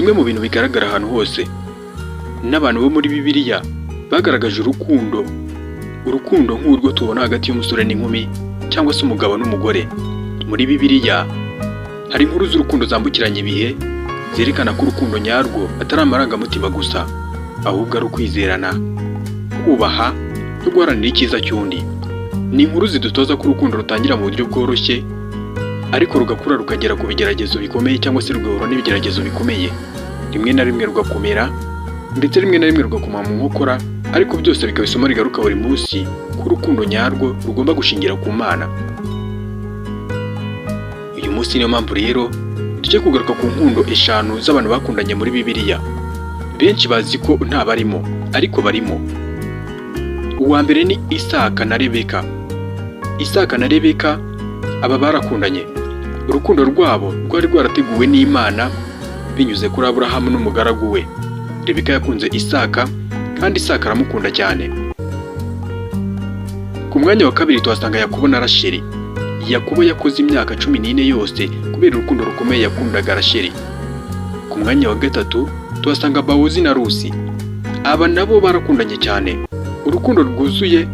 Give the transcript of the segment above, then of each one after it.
Kimwe mu bintu bigaragara ahantu hose, n'abantu bo muri Bibiliya bagaragaje urukundo, urukundo nk'urwo tubona hagati y'umusore n'inkumi cyangwa se umugabo n'umugore. Muri Bibiliya hari inkuru z'urukundo zambukiranya ibihe, zerekana ko urukundo nyarwo atari amarangamutima gusa, ahubwo ari ukwizerana, kubaha no guharanira icyiza cy'undi. Ni inkuru zidutoza ko urukundo rutangira mu buryo bworoshye, ariko rugakura rukagera ku bigeragezo bikomeye cyangwa se rugahura n'ibigeragezo bikomeye, rimwe na rimwe rugakomera, ndetse rimwe na rimwe rugakoma mu nkokora, ariko byose bikaba isomo rigaruka buri munsi ko urukundo nyarwo rugomba gushingira ku Mana. Uyu munsi niyo mpamvu rero tujye kugaruka ku nkundo eshanu z'abantu bakundanye muri Bibiliya. Benshi bazi ko nta barimo, ariko barimo. Uwa mbere ni Isaka na Rebeka. Isaka na Rebeka, aba barakundanye. Urukundo rwabo rwari rwarateguwe n'Imana binyuze kuri Aburahamu n'umugaragu we. Rebeka yakunze Isaka kandi Isaka aramukunda cyane. Ku mwanya wa kabiri tuhasanga Yakobo na Rasheli. Yakobo yakoze imyaka 14 yose kubera urukundo rukomeye yakundaga Rasheli. Ku mwanya wa gatatu tuhasanga Bowazi na Rusi. Aba nabo barakundanye cyane. Urukundo rwuzuye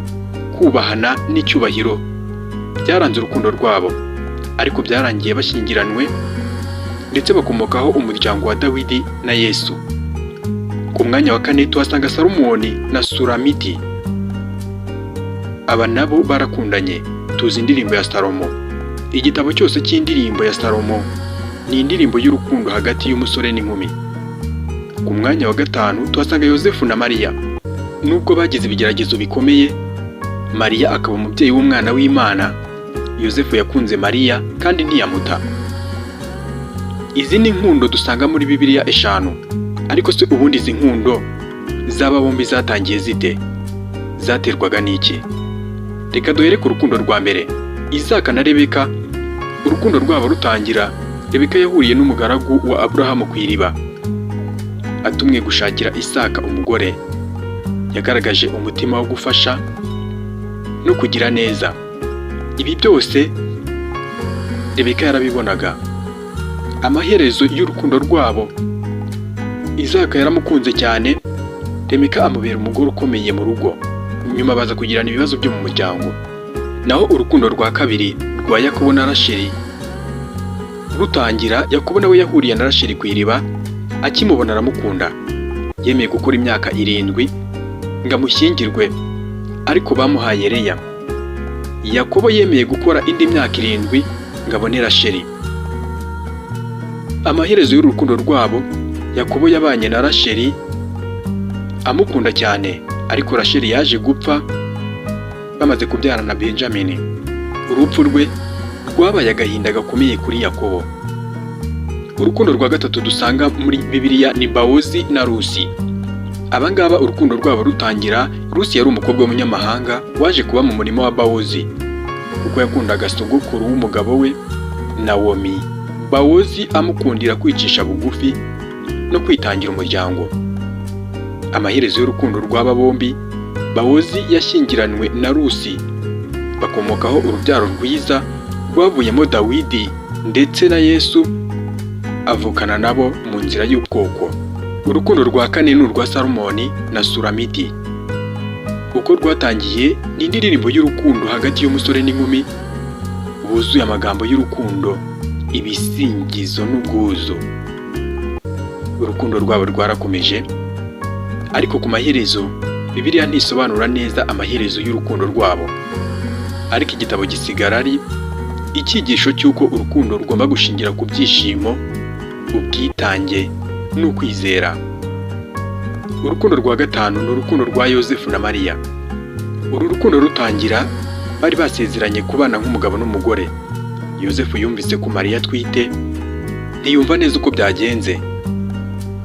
kubahana n'icyubahiro byaranze urukundo rwabo, ariko byarangiye bashyingiranwe, ndetse bakomokaho umuryango wa Dawidi na Yesu. Ku mwanya wa kane tuhasanga Salomoni na Sulamiti. Aba nabo barakundanye. Tuzi Indirimbo ya Salomo. Igitabo cyose cy'Indirimbo ya Salomo ni indirimbo y'urukundo hagati y'umusore n'inkumi. Ku mwanya wa gatanu tuhasanga Yosefu na Mariya. Nubwo bagize ibigeragezo bikomeye, Mariya akaba umubyeyi w'umwana w'Imana, Yosefu yakunze Mariya kandi ntiyamuta. Izi ni inkundo dusanga muri Bibiliya eshanu. Ariko se ubundi izi nkundo z'aba bombi zatangiye zite? Zaterwaga n'iki? Reka duhere ku rukundo rwa mbere, Isaka na Rebeka. Urukundo rwabo rutangira, Rebeka yahuriye n'umugaragu wa Aburahamu ku iriba, atumwe gushakira Isaka umugore. Yagaragaje umutima wo gufasha no kugira neza. Ibi byose Rebeka yarabibonaga. Amaherezo y'urukundo rwabo, Isaka yaramukunze cyane, Rebeka amubera umugore ukomeye mu rugo. Nyuma baza kugirana ibibazo byo mu muryango. Naho urukundo rwa kabiri, rwa Yakobo na Rasheli, rutangira, Yakobo nawe yahuriye na Rasheli ku iriba. Akimubona aramukunda. Yemeye gukora imyaka 7 ngo amushyingirwe, ariko bamuhaye Leya. Yakobo yemeye gukora indi myaka 7 ngo abone Rasheli. Amaherezo y'urukundo rwabo, Yakobo yabanye na Rasheli amukunda cyane, ariko Rasheli yaje gupfa bamaze kubyarana na Benjamini. Urupfu rwe rwabaye agahinda gakomeye kuri Yakobo. Urukundo rwa gatatu dusanga muri Bibiliya ni Bowazi na Rusi. Aba ngaba urukundo rwabo rutangira, Rusi yari umukobwa w'umunyamahanga waje kuba mu murima wa Bowazi kuko yakundaga sogokuru w'umugabo we, Nawomi. Bowazi amukundira kwicisha bugufi no kwitangira umuryango. Amaherezo y'urukundo rw'aba bombi, Bowazi yashyingiranywe na Rusi, bakomokaho urubyaro rwiza rwavuyemo Dawidi ndetse na Yesu, avukana nabo mu nzira y'ubwoko. Urukundo rwa kane ni urwa Salomoni na Sulamiti. Uko rwatangiye ni indirimbo y'urukundo hagati y'umusore n'inkumi, buzuye amagambo y'urukundo, ibisingizo n'ubwuzu. Urukundo rwabo rwarakomeje, ariko ku maherezo, Bibiliya ntisobanura neza amaherezo y'urukundo rwabo, ariko igitabo gisigara ari icyigisho cy'uko urukundo rugomba gushingira ku byishimo, ubwitange n'ukwizera. Urukundo rwa gatanu ni urukundo rwa Yosefu na Mariya. Uru rukundo rutangira, bari basezeranye kubana nk'umugabo n'umugore. Yosefu yumvise ko Mariya atwite, ntiyumva neza uko byagenze.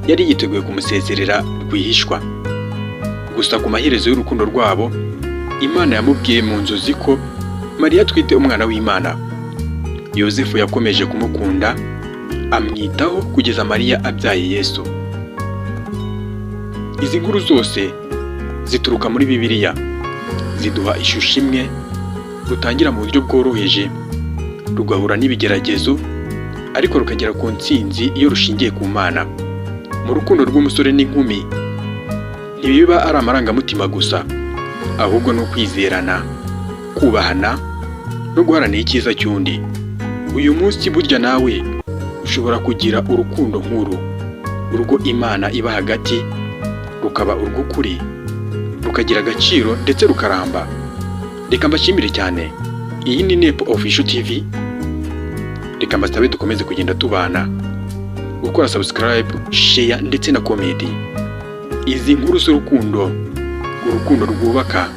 Yari yiteguye kumusezerera rwihishwa. Gusa ku maherezo y'urukundo rwabo, Imana yamubwiye mu nzozi ko Mariya atwite umwana w'Imana. Yosefu yakomeje kumukunda, amwitaho kugeza Mariya abyaye Yesu. Izi nkuru zose zituruka muri Bibiliya, ziduha ishusho imwe: rutangira mu buryo bworoheje, rugahura n'ibigeragezo, ariko rukagera ku ntsinzi iyo rushingiye ku Mana. Mu rukundo rw'umusore n'inkumi ntibiba ari amarangamutima gusa, ahubwo ni ukwizerana, kubahana no guharanira icyiza cy'undi. Uyu munsi burya nawe ushobora kugira urukundo nk'uru, urwo Imana iba hagati, rukaba urw'ukuri, rukagira agaciro ndetse rukaramba. Reka mbashimire cyane. Iyi ni Nepo Official TV. Reka mbasabe dukomeze kugenda tubana, gukora subscribe, share ndetse na comment. Izi nkuru z'urukundo, urukundo rwubaka,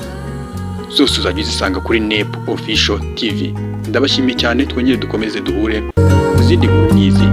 zose uzajya uzisanga kuri Nepo Official TV. Ndabashimiye cyane, twongere dukomeze duhure mu zindi nkuru nk'izi.